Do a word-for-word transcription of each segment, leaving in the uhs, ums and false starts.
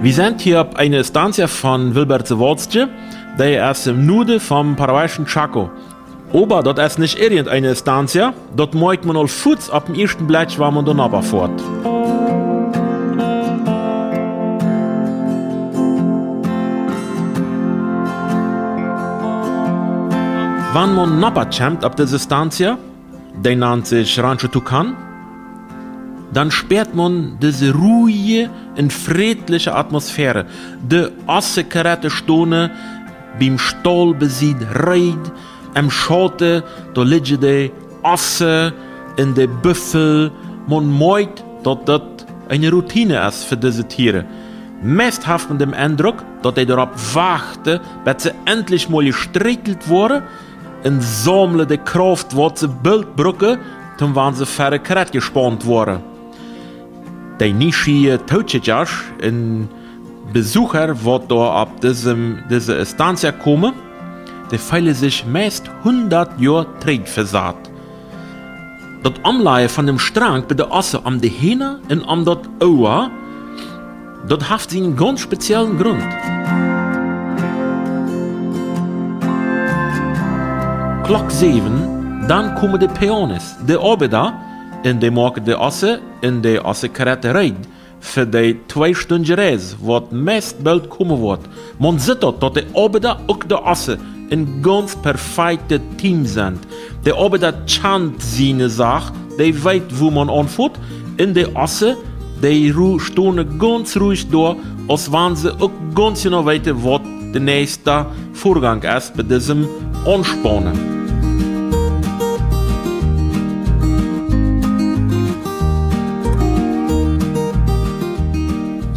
Wie sent hia opp eene estancia von Wilbert Sawatzky, dee es em Nuaden vom paraguayischen Chaco. Oba daut es nich irjent eene estancia, daut moakjt maun aul fuaz opp dän ieeschten Blekj, wan maun doa nopp foat. Wan maun nopp kjemt opp dise estancia, dee nant sikj Rancho Tucán, dan späat maun dise ruhje un frädliche Atmosphäre. De Ossekarette stonen biem Staul besied reed, em Schauten, doa lidjen de Ossen un de Buffel. Maun moakjt, daut daut eene Routine es fa dise Tieren. Meist haft maun dän Endruck, daut dee doaropp wachten, bat see entlich mol jestrakjelt woaren, un saumlen de Krauft, waut see boolt brucken, toom wan see ver de Karett jespaunt woaren. De nieschieaje Tookjikjasch un Besucha, waut doa opp disem, dise estancia komen, dee feelen sikj meist hundat Joa trigj vesat. Daut Omlajen von däm Strang bie de Ossen om de Hieena un om daut Oa, daut haft sienen gaunz speziellen Grunt. Klock säwen, dan komen de peones, de Oabeida, un dee moaken de Ossen un de Ossekarett reed fa de twee Stunden Reis, waut meist boolt komen woat. Maun sitt daut, daut de Oabeida uk de Ossen een gaunz perfektet Team sent. De Oabeida kjant siene Sach, dee weet, wua maun aunfangt, un de Ossen, dee ru-, stonen gaunz ruhich doa, aus wan see uk gaunz jeneiw weeten, waut de näakjsta Väagank es bie disem Aunspaunen.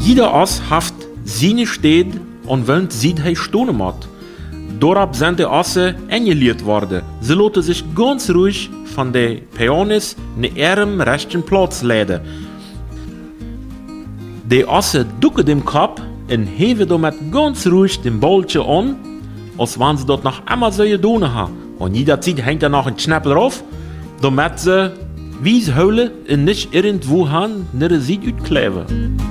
Jieda Oss haft siene Städ, aun woont Sied hee stonen mott. Doaropp sent de Ossen enjelieet worden. See loten sikj gaunz ruhich von de peones no äarem rajchten Plauz leiden. De Ossen ducken dän Kopp un häwen doamet gaunz ruhich dän Bolkjen aun, aus wan see daut noch emma soo jedonen haben. Un jieda Sied henjt doa noch een Kjnepel rauf, doamet see wies hoolen un nich irjentwua han no de Sied utkjleewen.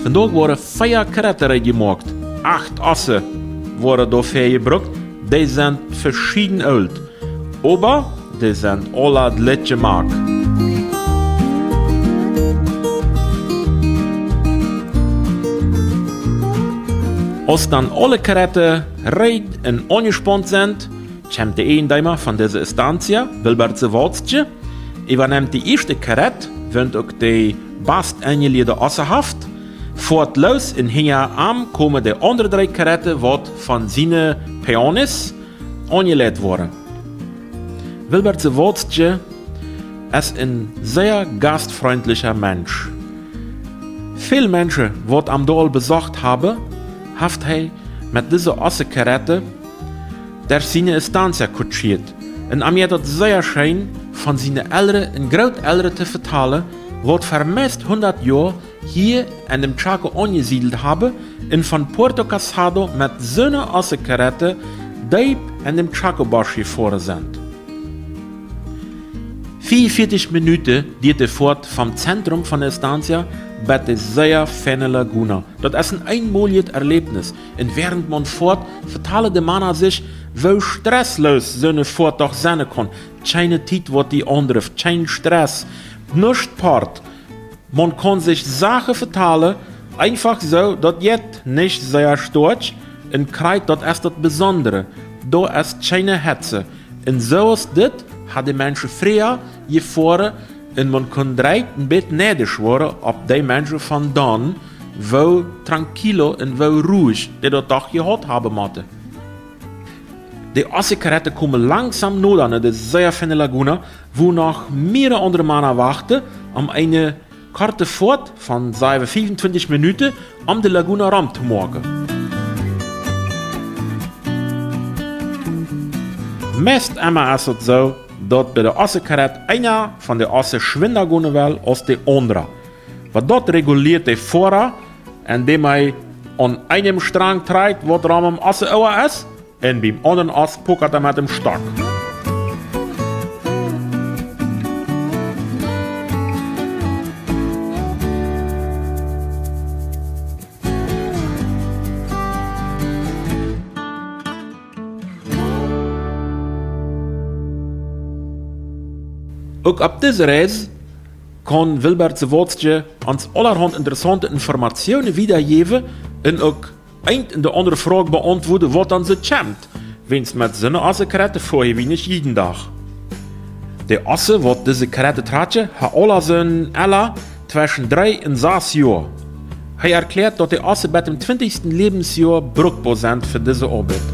Vondoag woaren vea Karetten reed jemoakt. Acht Ossen woaren doafäa jebrukt. Dee sent veschieden oolt. Oba dee sent aula jlikj jemoakt. Aus dan aule Karetten reed un aunjespaunt sent, kjemt de Eejendeema von dise estancia, Wilbert Sawatzky, äwanemt de ieeschte Karett, woont uk de bast enjelieede Ossen haft, foat loos un hinja am komen de aundre dree Karetten, waut von siene peones aunjeleit woaren. Wilbert Sawatzky es een sea gastfreundlicha Mensch. Väl Menschen, waut am doa aul besocht haben, haft hee met dise Ossenkaretten derch siene estancia kutschieet. Un am jeit daut sea scheen, von siene Elren un Grootelren to vetalen, waut ver meist hundat Joa hia en däm Chaco aunjesiedelt haben un von Puerto Casado met soone Ossenkarett deep en däm Chaco-Bosch jefoaren sent. Vieaunvieetich Minuten diat de Foat vom Zentrum von de estancia bat de sea feine Laguna. Daut es een eemoljet Erlebnis. Un wäarent maun foat, vetalen de Mana sikj, woo stressloos soone Foat doch sennen kaun. Kjeene Tiet, waut die aundrift, kjeen Stress, nuscht poat. Maun kaun sikj Sachen vetalen, eenfach soo, daut jeit nich sea stoakj, un krakjt daut es daut Besondre. Doa es kjeene Hetze. Un soo aus dit haben de Menschen freea jefoaren, un maun kunn direkt een bät neidisch woaren opp dee Menschen von dan, woo tranquilo un woo ruhich dee daut doch jehaut haben motten. De Ossenkaretten komen langsom noda no de sea feine Laguna, wua noch mearere aundre Mana wachten, om eene korte Foat von, saj wie, fiefuntwintich Minuten om de Laguna rom to moaken. Meist emma es daut soo, daut bie de Ossenkarett eena von de Ossen schwinda gonen well aus de aundra. Oba daut regulieet de Foara, endäm hee aun eenem Strang trakjt, waut rom om Ossenoa es, un biem aundren Oss pukat hee met däm Stock. Uk opp dise Reis kaun Wilbert Sawatzky ons aulahaunt interessaunte Informatsjoonen wiedajäwen un uk eent un de aundre Froag beauntwuaden, waut dan soo kjemt, wiels met soone Ossekarett foa wie nich jieden Dach. De Ossen, waut dise Karett trakjen, haben aula een Ella tweschen dree un sas Joa. Hee erkjläat, daut de Ossen bat däm twintichsten Läwensjoa brukboa sent fa dise Oabeit.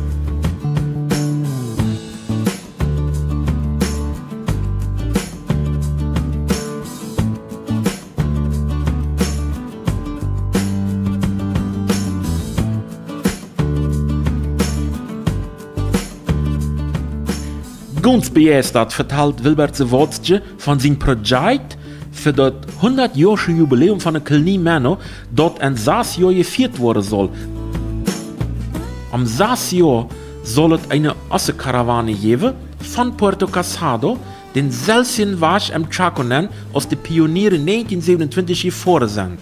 Gaunz bejeistat vetalt Wilbert Sawatzky von sien Projekt fa daut hundatjoasche Jubiläum von de Kolonie Menno, daut en sas Joa jefieet woaren saul. Om sas Joa saul et eene Ossekarawane jäwen von Puerto Casado, dän selwjen Wajch em Chaco nenn, aus de Pioniere näajentieen säwenuntwintich jefoaren sent.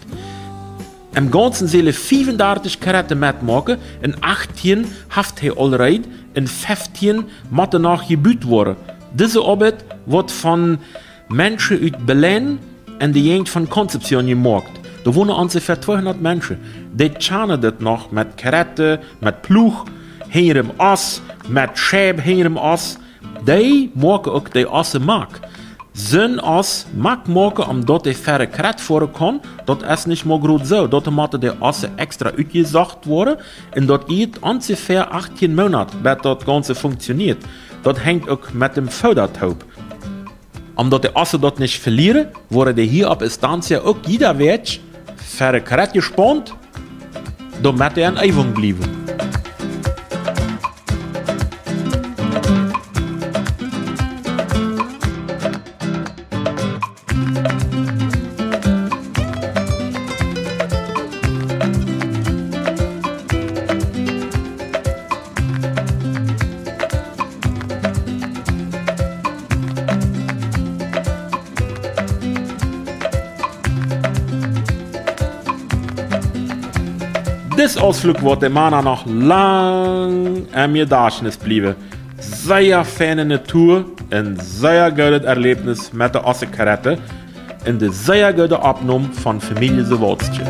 Em Gaunzen sellen fiewundartich Karetten metmoaken un achtieen haft hee aulreed un feftieen motten noch jebut woaren. Dise Oabeit woat von Menschen ut Belen en de Jäajent von Concepción jemoakt. Doa wonen onjefäa tweehundat Menschen. Dee kjanen dit noch met Karetten, met Pluch, hinjarem Oss, met Scheib, hinjarem Oss. Dee moaken uk de Ossen mak. Soon Oss mak moaken, om daut dee ver de Karett foaren kaun, daut es nich mol groot soo. Daut motten de Ossen extra utjesocht woaren. Un daut diet onjefäa achtieen Moonat, bat daut Gaunze funktionieet. Daut henjt uk met däm Fooda toop. Om daut de Ossen daut nich velieren, woaren dee hia opp Estancia uk jieda Wäakj ver de Karett jespaunt, doamet dee en Eewunk bliewen. Dis Ausflug woat de Mana noch lang em Jedajchtnis bliewen. Sea feine Natua un sea goodet Erläwnis met de Ossekarett un de sea goode Oppnom von Famielje Sawatzky.